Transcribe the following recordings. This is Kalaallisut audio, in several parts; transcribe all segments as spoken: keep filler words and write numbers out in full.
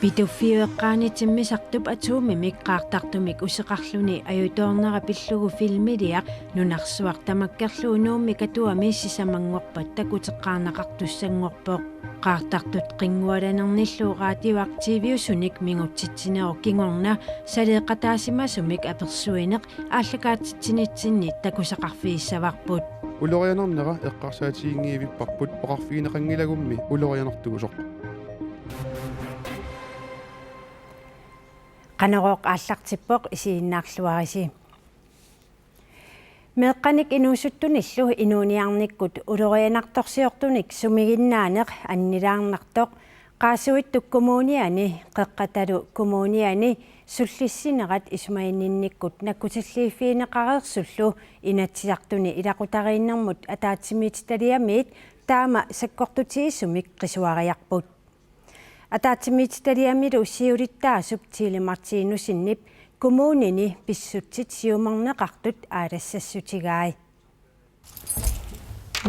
Ituffiup eqqaani timmisartup Atomimik qaartartumik useqarluni ajutoornera pillugu filmiliaq nunarsuaq tamakkerlugu Nuummi Katuami sisamanngorpat takuteqqaarneqartussanngorpoq. Qaartartut qinngualanernillu raatiuartiiviusunik mingutsitsinerup kingorna saleeqataasimasumik apersuineq aallakaatitsinitsinni takusaqarfigissavarput. Ulorianarnera eqqarsaatiginngivipparput oqarfigineqanngilagummi ulorianartuusoq. Qanorooq aallartippoq, isiginnaarluarisi. Meeqqanik inuusuttunillu inuuniarnikkut ulorianartorsiortunik sumiginnaaneq annilaarnartoq Qaasuitsup Kommuniani Qeqqatalu Kommuniani sullissinerat isumaginninnikkut nakkutilliiffigineqareersullu Inatsisartuni ilaqutariinnermut ataatsimiititaliamiit taama sakkortutigisumik qisuariarput. Ataatsimiititaliamilu siulittaasup Tille Martinussenip kommunini pissutsit siumoorneqartut aalassassutigai.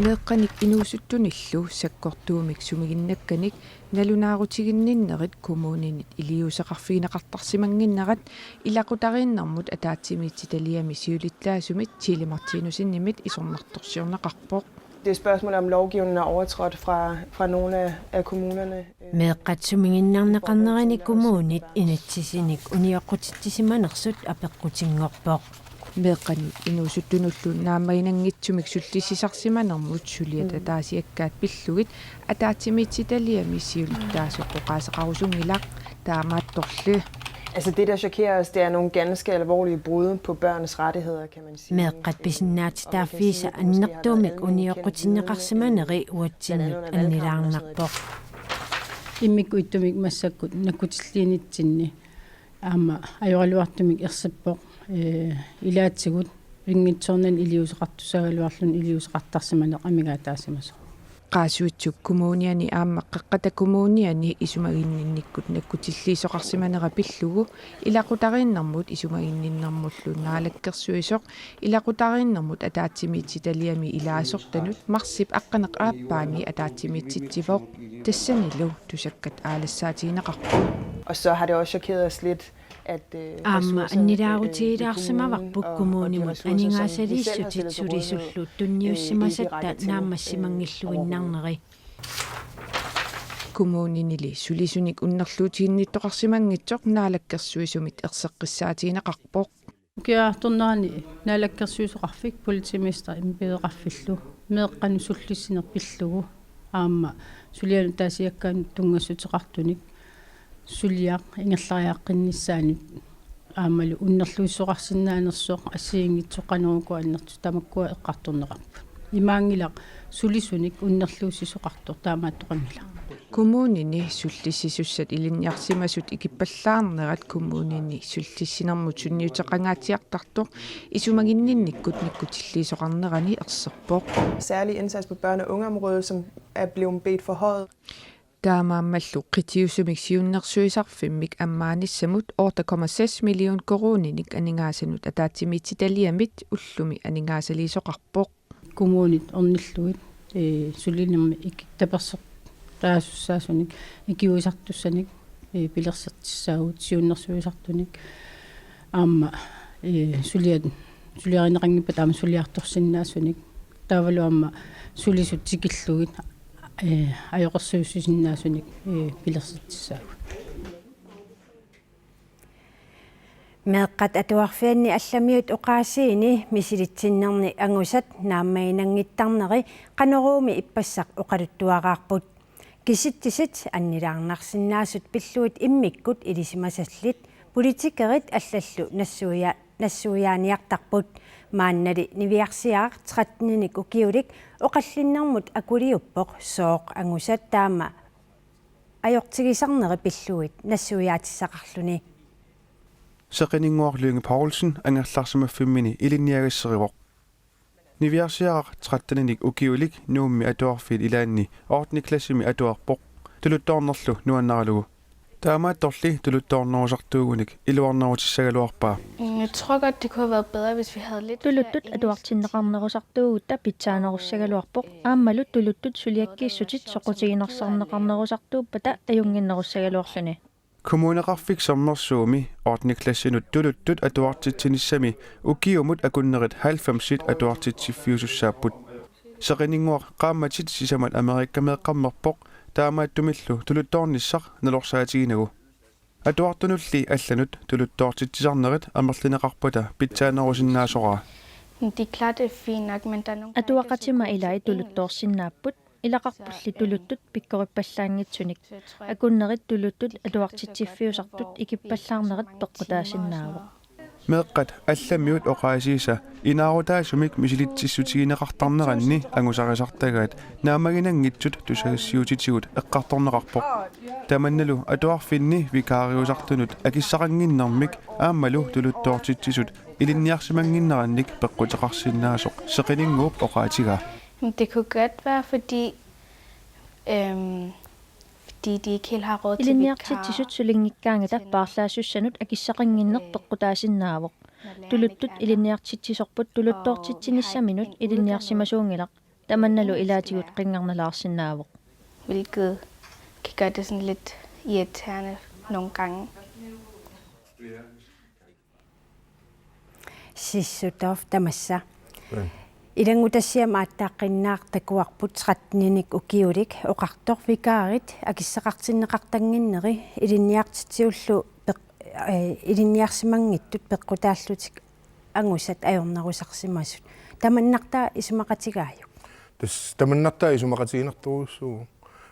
Meeqqanik inuusuttunillu sakkortuumik sumiginnakkanik nalunaarutiginninnerit kommuninit iliuuseqarfigineqartarsimannginnerat ilaqutariinnermut ataatsimiititaliami siulittaasumit Tille Martinussenimit isornartorsiorneqarpoq. Det er et spørgsmål om lovgivningen er overtrådt fra, fra nogle af, af kommunerne. Meeqqat sumiginnarneqarnerini kommunit inatsisinik unioqqutitsisimanersut apeqqutinngorpoq. Meeqqanut inuusuttunullu naammaginanngitsumik sullissisarsimanermut suliat ataasiakkaat pillugit ataatsimiititaliami siulittaasoq oqaaseqarusunngilaq, taamaattorli. Altså, det, der chokerer os, det er nogle ganske alvorlige brud på børns rettigheder, kan man sige. Meeqqat pisinnaatitaaffiisa annertuumik unioqqutinneqarsimaneri uatsinnut annilaarnarpoq. Immikkut ittumik massakkut nakkutilliinitsinni aamma ajoraluartumik ersippoq, ee, ilaatigut pinngitsoornani iliuuseqartussaagaluarluni iliuuseqartarsimaneq amigaataasimasoq. Qaasuitsup Kommuniani aamma Qeqqata Kommuniani isumaginninnikkut nakkutilliisoqarsimanera pillugu ilaqutariinnermut isumaginninnermullu naalakkersuisoq ilaqutariinnermut ataatsimiititaliami ilaasortanut marsip aqqaneq-aappaani ataatsimiititsivoq, tassanilu tusakkat aalassaatigineqarput. Og så har det også chokeret os lidt, at, øh, aamma annilaarutigilaarsimavarput kommunimut aningaasaliissutit sulisullu tunniussimasatta naammassimanngilluinnarneri. Kommuninili sulisunik unnerluutiginnittoqarsimanngitsoq naalakkersuisumit erseqqissaatigineqarpoq. Ukiartornerani naalakkersuisoqarfik politimester embedeqarfillu meeqqanut sullissineq pillugu aamma sulianut ataasiakkaanut tunngassuteqartunik suliaq ingerlariaqqinnissaanut aammalu unnerluisoqarsinnaanersoq assigiinngitsoq qanoq uku annertut tamakkua eqqartorneqarput. Imaanngilaq sulisunik unnerluussisoqartoq taamaattoqanngilaq. Kommunini sullissisussat ilinniarsimasut ikippallaarnerat kommunini sullissinermut sunniuteqangaatsiartartoq isumaginninnikkut nakkutilliisoqarnerani erserpoq. Særlig indsats på børne- og ungeområdet, som er blevet bedt forhøjet. Taamaammallu qitiusumik siunnersuisarfimmik ammaanissamut otte komma seks million koruuninik aningaasanut ataatsimiititaliamit ullumi aningaasaliisoqarpoq. Kommunit ornillugit, ee, sulinermi iki-, tapersersortaasussaasunik, ikiuisartussanik, ee, pilersertissaagut, siunnersuisartunik, aamma, ee, suliat-, suliarineqanngippata aamma suliartorsinnaasunik, taavalu aamma sulisut tikillugit, ee, ajoqersuissusinnaasunik, ee, pilersertissaagut. Meeqqat atuarfianni allamiut oqaasiini misilitsinnerni angusat naammaginanngittarneri Qanoruumi ippassaq oqaluttuaraarput. Kisitsisit annilaarnarsinnaasut pillugit immikkut ilisimasallit politikerit allallu nassuia-, nassuiaaniartarput. Maannali niviarsiaraq tretteninik ukiulik oqallinnermut akuliuppoq sooq angusat taama ajortigisarneri pillugit nassuiaatissaqarluni. Seqininnguaq Lynge Poulsen angerlarsimaffimmini ilinniagasserivoq. Niviarsiaraq tretteninik ukiulik Nuummi atuarfiit ilaanni ottende klassimi atuarpoq, tuluttoornerlu nuannaralugu. Taamaattorli tuluttoornerusartuugunik iluarnerutissagaluarpaa. Mm, jeg tror godt, det kunne have været bedre, hvis vi havde lidt flere Tuluttut engelsk atuartinneqarnerusartuugutta pitsaanerussagaluarpoq. Aammalu tuluttut suliakkiissutit soqutiginersarneqarnerusartuuppata ajunnginnerussagaluarluni. Kommuneqarfik Sermersuumi ottende klassinut tuluttut atuartitsinissami ukiumut akunnerit halvfemsit atuartitsiffiusussaapput. Seqininnguaq qaammatit sisamat Amerikkameeqqammerpoq, taamaattumillu tuluttoornissaq nalorsaatiginagu. Atuartunulli allanut tuluttoortitsisarnerit amerlineqarpata pitsaanerusinnaasoraa. Det er klart, det er fint nok, men der er nogle gange, Atuaqatima ilai tuluttoorsinnaapput, ilaqarpulli tuluttut pikkorippallaanngitsunik. Akunnerit tuluttut atuartitsiffiusartut ikippallaarnerit peqqutaasinnaavoq. Meeqqat allamiut oqaasiisa inaarutaasumik misilitsissutigineqartarneranni angusarisartagaat naammaginanngitsut tusagassiuutitigut eqqartorneqarpoq. Tamannalu atuarfinni vikaariusartunut akissaqannginnermik aammalu tuluttoortitsisut ilinniarsimannginnerannik peqquteqarsinnaasoq Seqininnguup oqaatigaa. Men det kunne godt være, fordi, øhm, fordi de ikke helt har råd til Ilinniartitsisut sulinngikkaangata paarlaassussanut akissaqannginneq peqqutaasinnaavoq. Tuluttut ilinniartitsisorput tuluttoortitsinissaminut ilinniarsimasuunngilaq. Tamannalu ilaatigut qinngarnalaarsinnaavoq. Hvilket kan gøre det sådan lidt irriterende nogle gange. Sissutoof tamassa. Ilanngutassiami aatsaaqqinnaaq takuarput tretteninik ukiulik oqartoq vikaarit akissaqartinneqartannginneri ilinniartitsisullu peq-, eh, ilinniarsimanngitsut peqqutaallutik angusat ajornerusarsimasut. Tamannartaa isumaqatigaajuk? Tassa tamannartaa isumaqatiginartorujussuuvoq.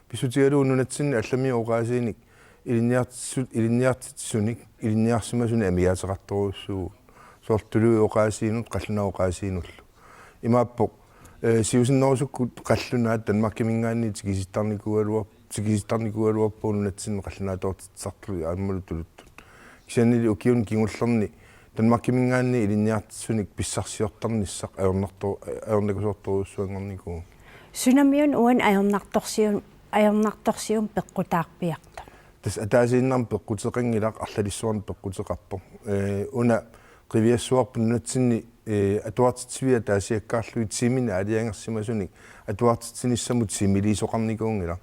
Pissutigalugu nunatsinni allamiut oqaasiinik ilinniartitsisut, ilinniartitsisunik ilinniarsimasunik amigaateqartorujussuuvoq. Soorlu tuluit oqaasiinut, qallunaat oqaasiinullu. Imaappoq, eh, siusinnerusukkut qallunaat Danmarkiminngaanniit tikisittarnikuugaluar-, tikisittarnikuugaluarpagut nunatsinni qallunaatoortitsisartullu aammalu tuluttut. Kisiannili ukiuni kingullerni Danmarkiminngaanniit ilinniartitsisunik pissarsiortarnissaq ajornarto-, ajornakusoortorujussuanngornikuuvoq. Sunamiuna uani ajornartorsiun-, ajornartorsiummik peqqutaarpiartoq? Tassa ataasiinnarmik peqquteqanngilaq, arlalissuarnik peqquteqarpoq. Eh, una qiviassuarput nunatsinni, eh, atuartitsivia ataasiakkaarlugit tiiminik aalajangersimasunik atuartitsinissamut tiimiliisoqarnikuunngilaq.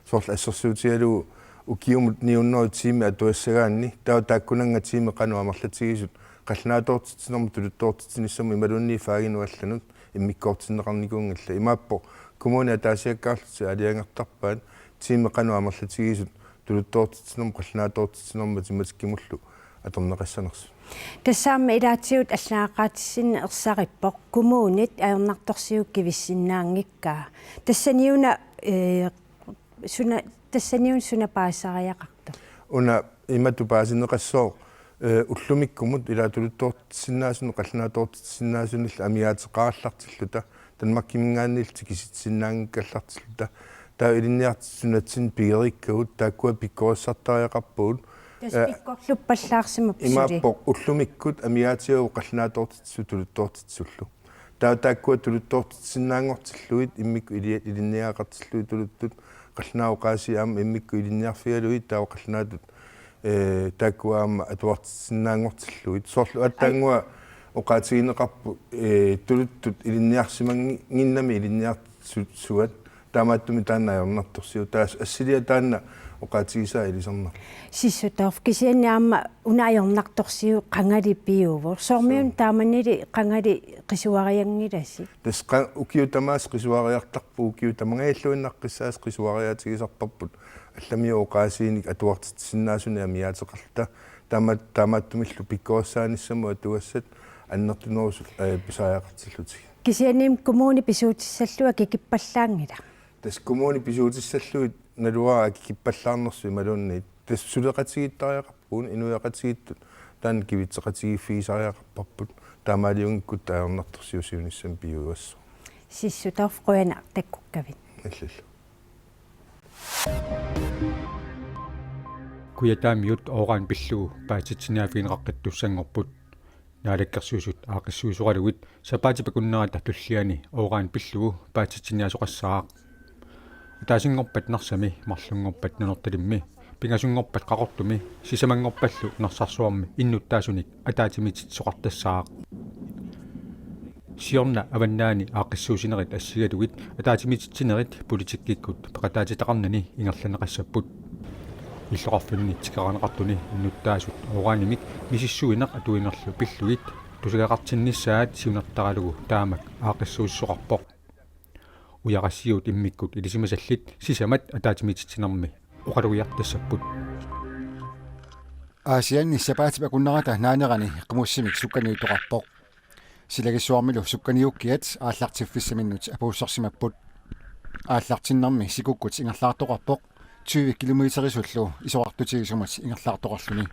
Soorlu assersuutigalugu ukiumut ni hundrede tiimit atugassagaanni, taava taakkunannga tiimit qanoq amerlatigisut qallunaatoortitsinermut tuluttoortitsinissamut imaluunniit faginut allanut immikkoortinneqarnikuunngillat. Imaappoq kommuni ataasiakkaarlutik aalajangertarpaat tiimit qanoq amerlatigisut tuluttoortitsinermut qallunaatoortitsinermut matematikkimullu atorneqassanersut. Tassa aamma ilaatigut allaqqaatissinneq ersarippoq, kommunit ajornartorsiut kivissinnaanngikkaa. Tassaniuna, eh, suna, tassaniuna suna paasisariaqartoq? Una imatut paasineqassooq, eh, ullumikkumut ilaa tuluttoortitsisinnaasunik qallunaatoortitsisinnaasunillu amigaateqarallartilluta, Danmarkiminngaanniillu tikisitsinnaanngikkallartilluta. Taava ilinniartitsisut nunatsinni pigeriikkagut taakkua pikkorissartariaqarpagut. Tassa eh, pikkorluppallaarsimappat suli? Imaappoq ullumikkut amigaatigalugu qallunaatoortitsisut tuluttoortitsisullu. Taava taakkua tuluttoortitsisinnaanngortillugit immikkut ili-, ilinniagaqartillugit tuluttut, qallunaat oqaasii aamma immikkut ilinniarfigalugit taava qallunaatut, eh, taakkua aamma atuartitsisinnaanngortillugit. Soorlu aatsaannguaq oqaatigineqarpoq, eh, tuluttut ilinniarsimannginnami ilinniartitsisuat, taamaattumik taanna ajornartorsiut. Taava assiliaq taanna oqaatigisaa ilisarnarpoq. Sissutoof, kisianni aamma una ajornartorsiut qangali piuvoq. Soormiuna taamanili qangali qisuarianngilasi? Tassa qa-, ukiut tamaasa qisuariartarput, ukiut tamangajalluinnaqqissaasa qisuariaatigisarparput allamiut oqaasiinik atuartitsisinnaasunik amigaateqarluta. Taama-, taamaattumillu pikkorissaanissamut atugassat annertunerusut, eh, pisariaqartillutigit. Kisiannimi kommuni pisuutissallugu akikippallaanngilaq? Tassa kommuni pisuutissallugit naluara akikippallaarnersut imaluunniit. Tassa suleqatigiittariaqarpugut, inuiaqatigiittut taanna kivitseqatigiiffigisariaqarparput, taamaaliunngikkutta ajornartorsiut siunissami piujuassooq. Sissutoof, qujanaq takkukkavit. Illillu. Kujataamiut uran pillugu paasitsiniaaffigineqaqqittussanngorput. Naalakkersuisut aaqqissuisoraluit sapaatip akunnerata tulliani uran pillugu paasitsiniaasoqassaaq. Ataasinngorpat Narsami, marlunngorpat Nanortalimmi, pingasunngorpat Qaqortumi, sisamanngorpallu Narsarsuarmi innuttaasunik ataatsimiititsisoqartassaaq. Siorna avannaani aaqqissuussinerit assigalugit ataatsimiititsinerit politikkikkut peqataatitaqarnani ingerlanneqassapput. Illoqarfinni tikeraarneqartuni innuttaasut uranimik misissuineq atuinerlu pillugit tusagaqartinnissaat siunertaralugu taamak aaqqissuussisoqarpoq. Ujarassiuut immikkut ilisimasallit sisamat ataatsimiititsinermi oqalugiartassapput. Aasianni sapaatip akunnerata naanerani qimussimik sukkaniuttoqarpoq. Silagissuarmilu sukkaniukkiat aallartiffissaminnut apuussorsimapput. Aallartinnermi sikukkut ingerlaartoqarpoq, tyve kilometerisullu isorartutigisumut ingerlaartoqarluni.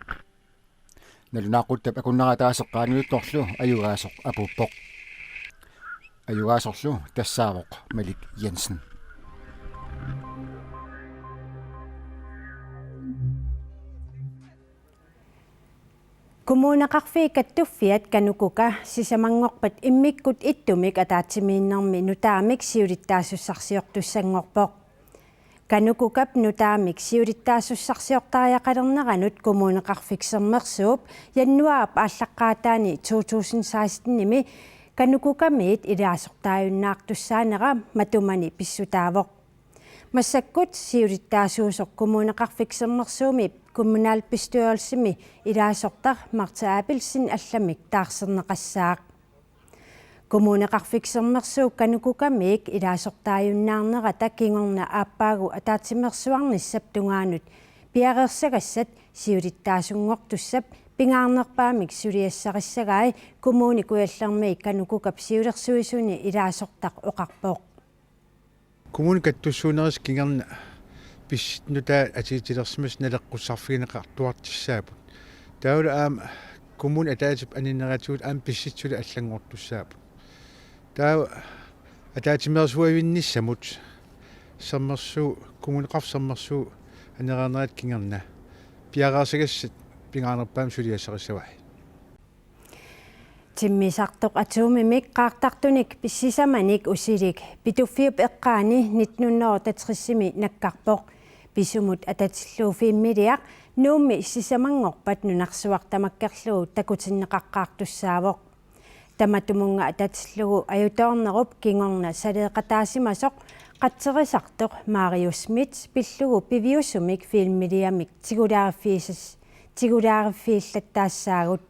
Nalunaaquttap akunnerataasoq qaangiuttorlu ajugaasoq apuuppoq. Ajugaasorlu tassaavoq Malik Jensen. Kommuneqarfiit kattuffiat KANUKOKA sisamanngorpat immikkut ittumik ataatsimiinnermi nutaamik siulittaasussarsiortussanngorpoq. KANUKOKA-p nutaamik siulittaasussarsiortariaqalerneranut Kommuneqarfik Sermersuup januaarip aallaqqaataani to tusind seksten-imi KANUKOKA-miit ilaasortaajunnaartussaanera matumani pissutaavoq. Massakkut siulittaasuusoq Kommuneqarfik Sermersuumi kommunalbestyrelsimi ilaasortaq Martha Abelsen allamik taarserneqassaaq. Kommuneqarfik Sermersuup KANUKOKA-miit ilaasortaajunnaarnerata kingorna aappaagu ataatsimeersuarnissap tungaanut piareersagassat siulittaasunngortussap pingaarnerpaamik suliassarissagai Kommune Kujallermi KANUKOKA-p siulersuisuni ilaasortaq oqarpoq. Kommunip kattussuunerisa kingorna pissutsit nutaat atuutilersimasut naleqqussarfigineqartuartussaapput. Taavalu aamma kommunip ataatsip aninneratigut aamma pissutsit suli allanngortussaapput. Taava ataatsimeersuivinnissamut Sermersuup, Kommuneqarfik Sermersuup anereernerata kingorna piareersagassat pingaarnerpaamik suliassarissavai. Timmisartoq atomimik qaartartunik sisamanik usilik Pituffik eqqaani nitten hundrede og otteogtres-imi nakkarpoq. Pisumut atatillugu filmiliaq Nuummi sisamanngorpat nunarsuaq tamakkerlugu takutinneqaqqaartussaavoq. Tamatumunnga atatillugu ajutoornerup kingorna saleeqataasimasoq qatserisartoq Marius Schmidt pillugu piviusumik filmiliamik tigulaariffiisas-, tigulaariffiillattaassaagut.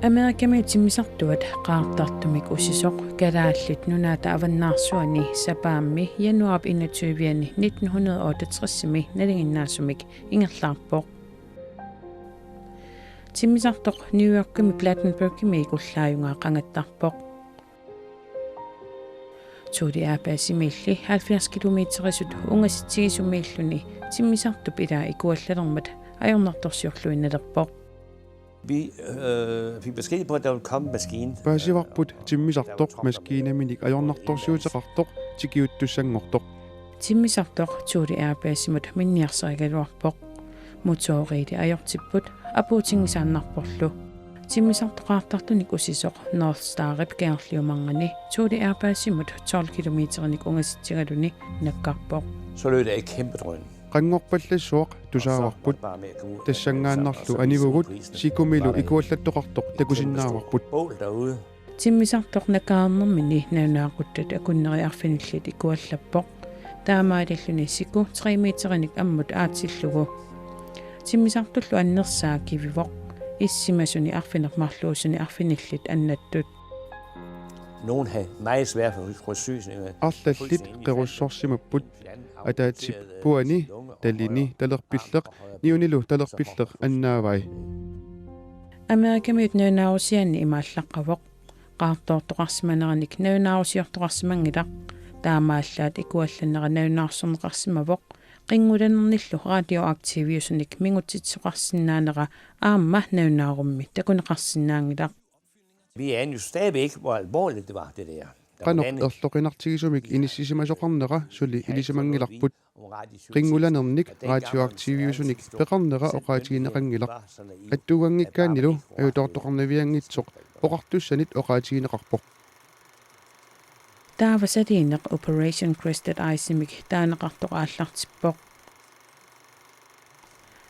Amerikamiut timmisartuat qaartartumik usisoq Kalaallit Nunaata avannaarsuani sapaammi januaarip enogtyve-ani nitten hundrede og otteogtres-imi nalinginnaasumik ingerlaarpoq. Timmisartoq New Yorkimi Plattenburgimi kullaajungaa qangattarpoq. Thule Air Basemiilli halvfjerds kilometerisut ungasitsigisumiilluni timmisartup ilaa ikuallalermat ajornartorsiorluinnalerpoq. Vi, øh, fik besked på, at der ville komme en maskine. Paasivarput timmisartoq maskiinaminik ajornartorsiuteqartoq tikiuttussanngortoq. Timmisartoq Thule Air Basemut minniarsarigaluarpoq. Motoriili ajortipput apuutinngisaannarporlu. Timmisartoq qaartartunik usisoq North Starip kangerliumaarnani Thule Air Basemut tolv kilometerinik ungasitsigaluni nakkarpoq. Så lød det et kæmpe drøn. Qanngorpallassuaq tusaavarput. Tassanngaannarlu anivugut sikumilu ikuallattoqartoq takusinnaavarput. Timmisartoq nakkareernermini nalunaaquttat akunneri arfinillit ikuallappoq. Taamaalilluni siku tre meterinik ammut aatsillugu. Timmisartullu annersaa kivivoq. Issimasuni arfineq-marluusuni arfinillit annattut. Nogen havde meget svært ved at forsyne sig med. Arlallit qerussorsimapput. Ataatsip puani, talini talerpilleq, niunilu talerpilleq annaavai. Amerikamiut nalunaarusiaanni imaallaqqavoq. Qaartoortoqarsimaneranik nalunaarusiortoqarsimanngilaq. Taamaallaat ikuallannera nalunaarsorneqarsimavoq. Qinngulanernillu radioaktiviusunik mingutsitsisoqarsinnaanera aamma nalunaarummi takuneqarsinnaanngilaq. Vi anede jo stadigvæk ikke, hvor alvorligt det var, det der. Qanoq erloqinartigisumik inissisimasoqarnera suli ilisimanngilarput. Qinngulanernik radioaktiviusunik peqarnera oqaatigineqanngilaq. Attuuganngikkaannilu ajutoortoqarnavianngitsoq oqartussanit oqaatigineqarpoq. Taava saliineq Operation Crested Ice-imik taaneqartoq aallartippoq.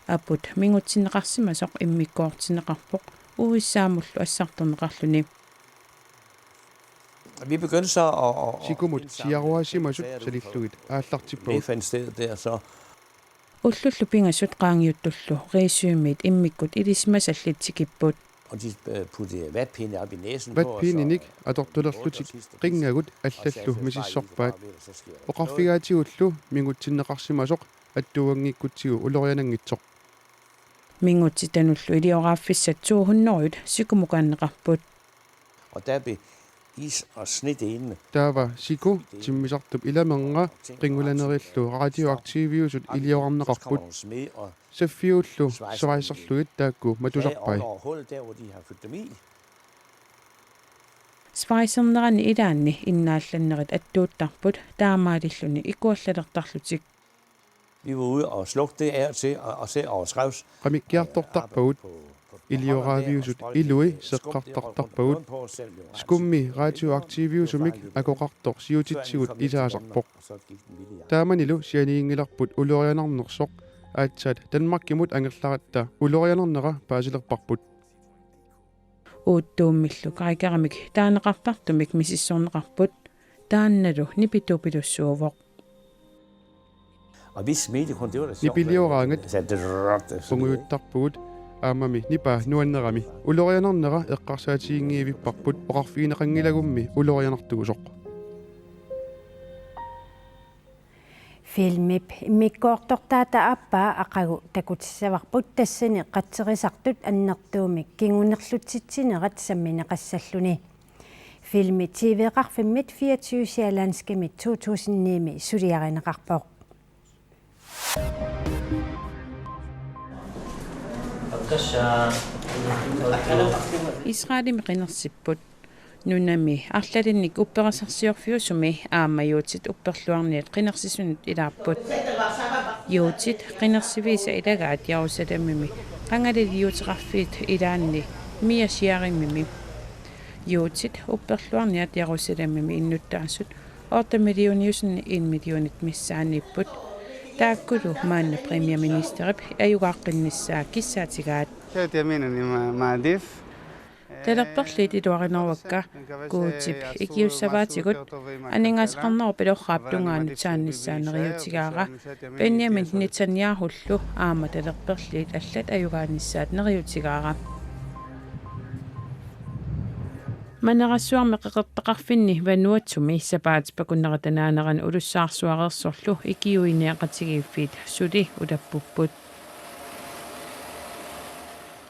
Aput mingutsinneqarsimasoq immikkoortinneqarpoq U S A-mullu assartorneqarluni. Vi begyndte så at, at, at Sikumut siaruaasimasut salillugit aallartippagut. Fandt sted der så. Ullullu pingasut qaangiuttullu Risømit immikkut ilisimasallit tikipput. Og de øh, puttede vatpinde op i næsen på os, Vatpindinik og atortulerlutik qinngagut allallu misissorpaat. Oqarfigaatigullu mingutsinneqarsimasoq attuuganngikkutsigu uloriananngitsoq. Mingutsitanullu ilioraaffissat to hundrede sikumukaanneqarput. Og der blev is og snedelene. Taava siku timmisartup ilamernga qinngulanerillu radioaktiviusut iliorarneqarput. Saffiullu svejserlugit taakku matusarpai. Svejsernerani ilaanni innaallannerit attuuttarput taamaalilluni ikuallalertarlutik. Vi var ude og slukke det af og til, og, og se over trævs. Qamikkiartortarpagut, ilioraaviusut ilui seqqartartarpagut. Skummi radioaktiviusumik akoqartoq siutitsigut isaasarpoq. Taamanilu sianiginngilarput ulorianarnersoq, aatsaat Danmarkimut angerlaratta ulorianarnera paasilerparput. Uuttuummillu kaikaramik taaneqartartumik misissorneqarput, taannalu nipitupilussuuvoq. Og vi smilte kun, det var da sjovt. Nipilioraangat. Så det rørt, så det ungujuttarpugut aammami nipaa nuannerami. Ulorianarnera eqqarsaatiginngivipparput oqarfigineqanngilagummi ulorianartuusoq. Filmip immikkoortortaata aappaa aqagu takutissavarput tassani qatserisartut annertuumik kingunerlutsitsinerat sammineqassalluni. Filmi T V-qarfimmit fireogtyve Sjællandskimit to tusind ni-mi suliarineqarpoq. Israelimi qinersipput. Nunami arlalinnik upperasarsiorfiusumi aamma juutit upperluarniat qinersisunut ilaapput. Juutit qinersiviisa ilagaat Jerusalemimi qangalili juuteqarfiit ilaanni Mea Shearimimi. Juutit upperluarniat Jerusalemimi innuttaasut otte millioniusunni en millionit missaanniipput. Taakkulu maanna premierministerip ajugaaqqinnissaa kissaatigaat. Talerperliit iluarineruakka, Guutip ikiussavaatigut aningaasaqarnerup ilorraap tungaanut saannissaa neriuutigaara. Benjamin Netanyahullu aamma talerperliit allat ajugaanissaat neriuutigaara. Manerassuarmi Qeqertaqarfinni Vanuatumi sapaatip akunnerata naanerani ulussaarsuareersorlu ikiuiniaqatigiiffiit suli ulappupput.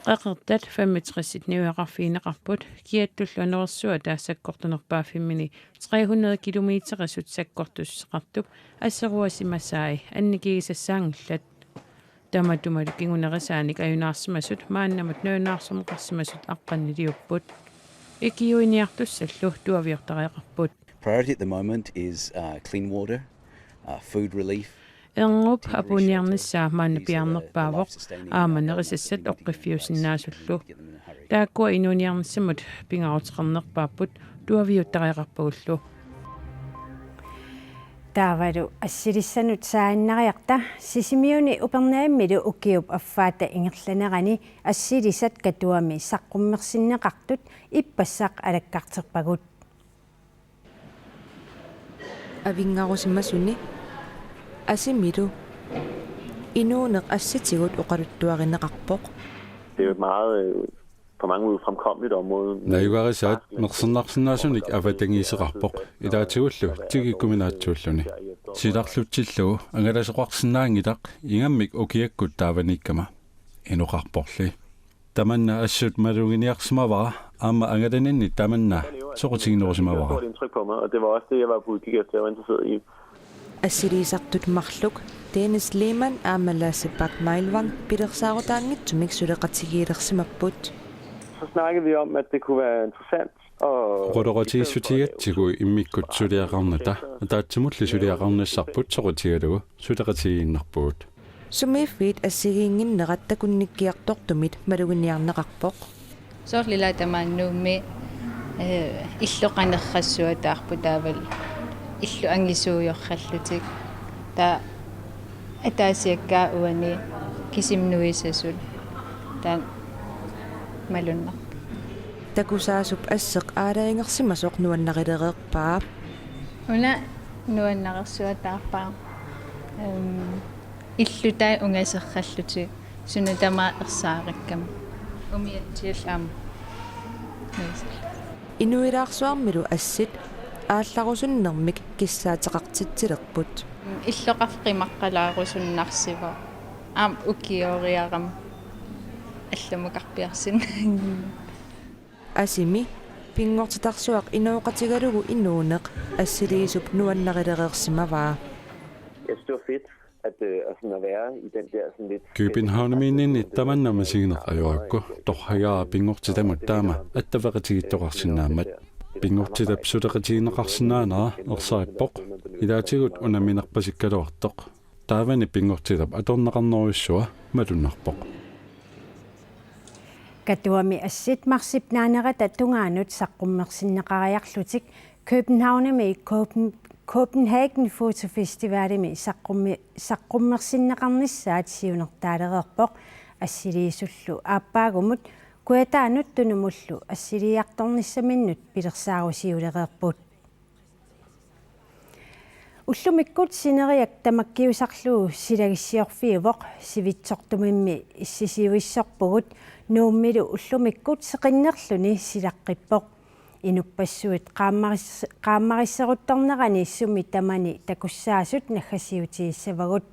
Qeqertat femogtresit niueqarfigineqarput, kiattullu anorersuata sakkortunerpaaffimmini tre hundrede kilometerisut sakkortussuseqartup aseruasimasai annikigisassaanngillat. Tamatumalu kingunerisaanik ajunaarsimasut maannamut nalunaarsorneqarsimasut aqqaniliupput. Ikiuiniartussallu tuaviortariaqarput. Priority at the moment is uh, clean water, uh, food relief. Erngup apuunniarnissaa maanna piaarnerpaavoq, aamma nerisassat oqqiffiusinnaasullu. Taakkua inuuniarnissamut pingaaruteqarnerpaapput tuaviuttariaqarpagullu. Taavalu assilissanut saannariarta. Sisimiuni Upernavimmilu ukiup affaata ingerlanerani assilisat Katuami saqqummersinneqartut ippassaq alakkarterpagut. Avinngarusimasuni asimilu inuuneq assitigut oqaluttuarineqarpoq. Det er jo et meget øh, på mange måder fremkommeligt område. Najugarisaat mersornarsinnaasunik avatangiiseqarpoq, ilaatigullu tikikkuminaatsuulluni. Silarlutsillugu angalasoqarsinnaanngilaq ingammik ukiakkut taavaniikkama, inoqarporli. Tamanna assut maluginiarsimavara aamma angalaninni tamanna soqutiginerusimavara. Det gjorde et indtryk på mig, og det var også det, jeg var på udkig efter, jeg var interesseret i. Assiliisartut marluk Dennis Lehmann aamma Lasse Bak Meilvang pilersaarutaanngitsumik suleqatigiilersimapput. Så snakkede vi om, at det kunne være interessant Oqaloqatigiissutigatsigu immikkut suliaqarnata ataatsimulli suliaqarnissarput soqutigalugu suleqatigiinnarpugut. Sumiiffiit assigiinnginnerat takunnikkiartortumit maluginiarneqarpoq. Soorlu ilaa tamaani Nuummi, eh, illu qanerrassuataarput taavalu illu angisuujorrallutik. Taava ataasiakkaat uani kisimi nuisasut. Taanna malunnarpoq. Takusaasup asseq aalajangersimasoq nuannarilereerpaa. Una nuannarersuataarpaa. Ehm, illutai ungaserrallutik suna tamaat ersaarikkami. Umiatsiallu aamma. Inuilaarsuarmilu assit aallarusunnermik kissaateqartitsilerput. Illoqarfik qimaqqalaarusunnarsivoq. Aamma ukioriarama allamukarpiarsinnaanngimmat. Asimi pinngortitarsuaq inooqatigalugu inuuneq assiliisup nuannarilereersimavaa. Jeg synes, det var fedt at, øh, at, sådan at være i den der sådan lidt Københavnimiinninni tamanna misigineq ajorukku, torragaara pinngortitamut taama attaveqatigiittoqarsinnaammat. Pinngortitap suleqatigineqarsinnaanera ersarippoq, ilaatigut unamminerpasikkaluartoq. Taavani pinngortitap atorneqarnerujussua malunnarpoq. Katuami assit marsip naanerata tungaanut saqqummersinneqariarlutik Københavnimi Copen-, Copenhagen Fotofestivalimi saqqummi-, saqqummersinneqarnissaat siunertaalereerpoq assiliisullu aappaagumut Kujataanut Tunumullu assiliiartornissaminnut pilersaarusiulereerput. Ullumikkut sineriak tamakkiusarlugu silagissiorfiuvoq, sivitsortumimmi issisiuissorpugut, Nuummilu ullumikkut seqinnerluni silaqqippoq. Inuppassuit qaammaris-, qaammarisseruttornerani sumi tamani takussaasut naggasiutigissavagut.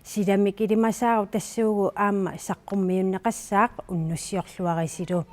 Silamik ilimasaarut tassuugu aamma saqqummiunneqassaaq unnussiorluarisilu.